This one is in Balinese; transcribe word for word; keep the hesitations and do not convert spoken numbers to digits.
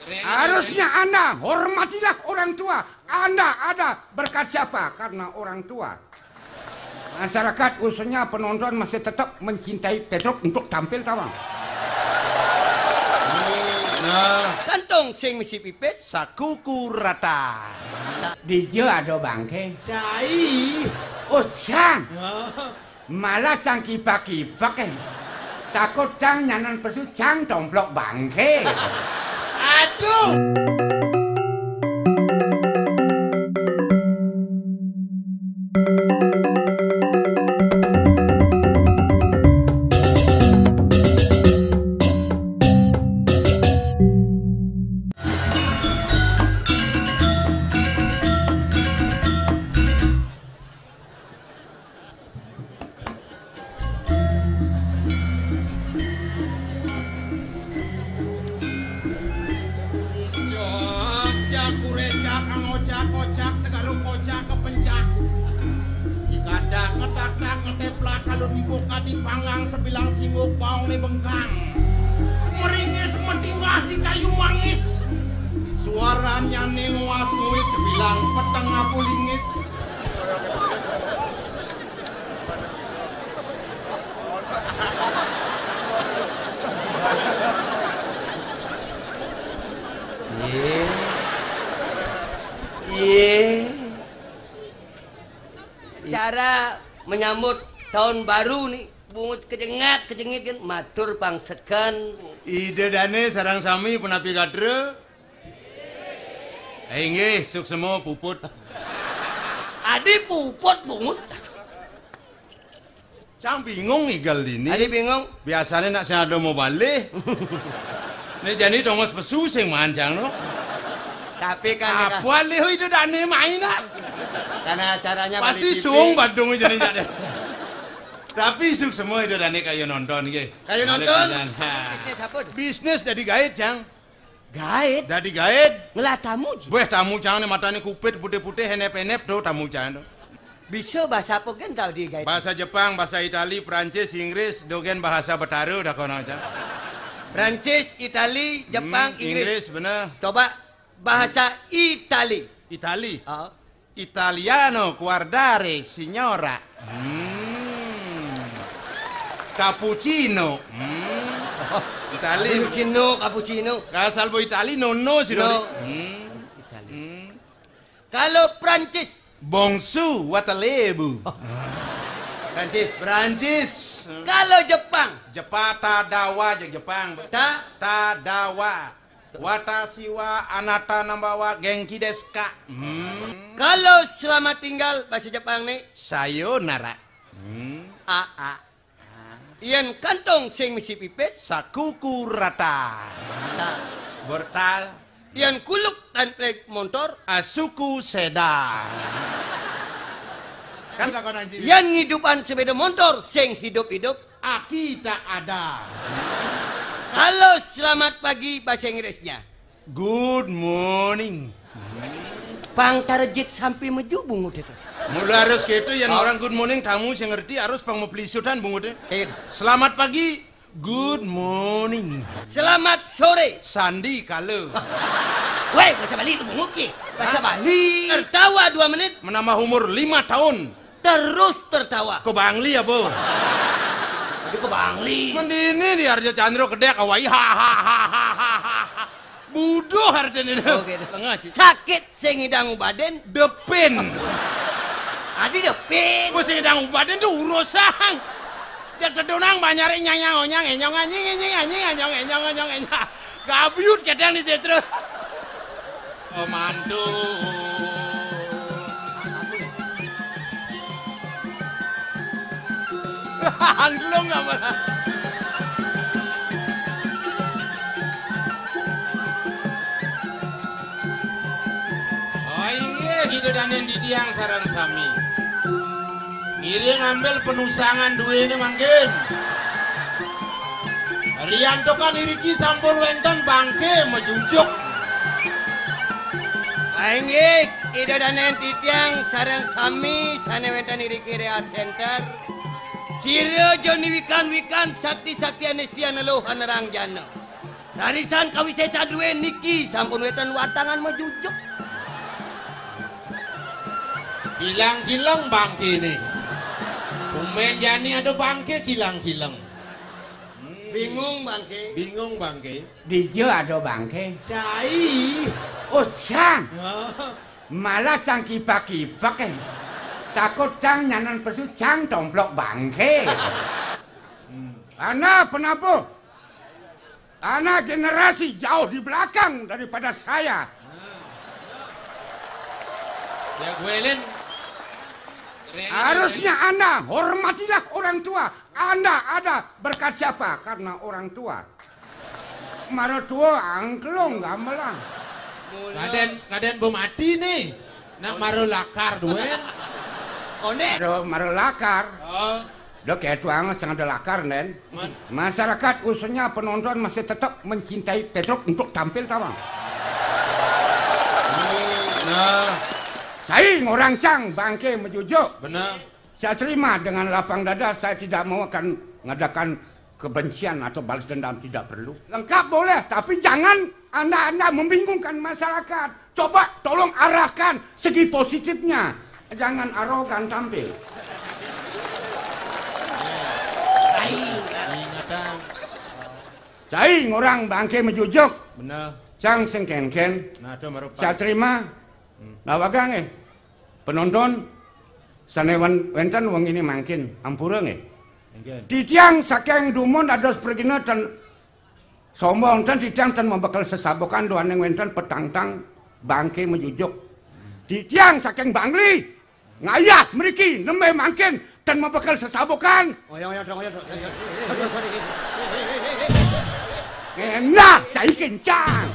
Harusnya Anda hormatilah orang tua. Anda ada berkat siapa? Karena orang tua. Masyarakat, khususnya penonton, masih tetap mencintai Petruk untuk tampil, tawang. Nah. Kantong sing misi pipis. Sakuku rata. Dija ada bangke. Cai. Oh, cang. Malah cang kipak-kipak, eh. Takut cang nyanan pesu, cang tomplok bangke. Aduh. Cok, jaku recak, ngocak-ngocak, segala kocak kepencak. Dikadak, ngetak-tak, ngeteplak, kalau dibuka, dipanggang, sebilang singuk, baong ni bengkang. Meringis, metinggah di kayu mangis. Suaranya ni nguas-nguis, sebilang peteng abu lingis. Ye. Ye. Cara menyambut tahun baru ni, bungut kejengat, kejengit kan, matur pang seken. Ida dane sareng sami punapi gatra? Eh, inggih, suksema puput. Adi puput bungut. Cang bingung igal dini. Adi bingung. Biasane nak sing ada mau balih. Nek jani tongos pesu sing mancang no. Tapi kan apa lih itu dane main nak? Karena acaranya pasti suung Badung jani jane. Tapi suksema itu dane kaya nonton nggih. Kaya nonton. Bisnis apa? Bisnis dadi gaid, Cang. Gaid. Dadi gaid. Ngelah tamu ji. Weh, tamu cang ni matane kupit putih-putih, henep-henep tu tamu cang tu. Bisa bahasa apa gen tau di gaid? Bahasa Jepang, bahasa Itali, Prancis, Inggris, dogen bahasa Betara dah kono cang. Prancis, Itali, Jepang, hmm, Inggris. Inggris, bener. Coba bahasa Itali. Itali. Oh. Italiano, guardare, signora. Hmm. Cappuccino. Hmm. Itali. Cappuccino, cappuccino. Asal bo Itali, nono sih. No. Hmm. Itali. Hmm. Kalau Prancis. Bonsu, watalebu. Prancis. Prancis. Kalau Jepang. Jepata dawa, Jepang. Ta? Tadawa. Watashi wa anata namba wa genki desu ka? Hmm. Kalau selamat tinggal, bahasa Jepang ni? Sayonara. Hmm. A, a. Yen kantong sing misi pipis? Sakuku rata. Rata. Bertal. Yen kuluk dan plek montor? Asuku seda. Kan tak kena. Yen ngidupan sepeda montor sing hidup-hidup? Aki tak ada. Kalau selamat pagi bahasa Inggrisnya? Good morning. Pang tarejit sampai meju bungut itu. Mula harus gitu, yang orang good morning, tamu sing ngerti, harus pang maplisutan bungut itu. Iya. Selamat pagi, good morning. Selamat sore. Sandi kala. Weh, bahasa Bali itu bungut ki. Bahasa Bali. Tertawa dua menit. Menambah umur lima tahun. Terus tertawa. Ke Bangli apa? Jadi ke Bangli. Mendini di Arja Chandra kedek awai. Ha, ha, ha, ha, ha, ha. Buduh artinya. Oh, gitu. Tengah, Cik. Sakit sing ngidang ubaden. Depin. Adi depin. Gua sing ngidang ubaden tuh urusan. Jak tedonang banyak nyang nyang onyang enyong anjing anjing anjing anyong enyong anyong enyong. Gabyut kadang di Citra. Pemandu. Andelung apa? Oh, inggih, kita danen didiang sareng sami. Ngiring ambil penusangan duene mangkin. Riantukan iriki sampun wenten bangke majujuk. Inggih, Ida danen titiang sareng sami sane wenten iriki Rehat Center. Sira joni wikan-wikan sakti-sakti anestian leluh anerang jana. Tarisan kawisésan dué niki sampun wénten watangan majujuk. Kilang-kileng bangkéné. Tumben jani ada bangké kilang-kileng. Hmm. Bingung bangké. Bingung bangké. Dija ada bangké. Cai. Oh, cang. Ya. Malah cang kipek-kipek, eh. Takut cang nyanan pesu, cang tomplok bangké. Hmm. Ana penabuh. Ana generasi jauh di belakang daripada saya. Ya, gue, Lin. Harusnya Anda hormatilah orang tua. Anda ada berkat siapa? Karena orang tua. Mara tua angklung gamelan. Kadén, kadén bo mati nih. Nak mara lakar duén. Ondé. Aduh, mara lakar. Oh. Udah kayak tuang sing ada lakar, Nen. Man. Masyarakat khususnya penonton masih tetap mencintai Petruk untuk tampil tawang. Nah. Saya ngorang cang bangké majujuk. Benar. Saya terima dengan lapang dada, saya tidak mau akan mengadakan kebencian atau balas dendam, tidak perlu. Lengkap boleh, tapi jangan anda-anda membingungkan masyarakat. Coba tolong arahkan segi positifnya. Jangan arogan tampil. Ingatan. Cai ngorang bangké majujuk. Benar. Cang sing kénkén. Nah, itu merupakan. Saya terima. Hmm. Nah, wagang, eh. Penonton, sané wén-, wénten wenginé mangkin, ampura nggih. Nggih. Titiang saking dumun dados pragina ten sombong ten titiang ten mabekel sesabukan duaning wénten petangtang bangké majujuk. Titiang saking Bangli, ngayah mriki nembé mangkin ten mabekel sesabukan. Oyong, oyong, dong, oyong, dong. Sorry, sorry, sorry. Ngenah, cai kencang.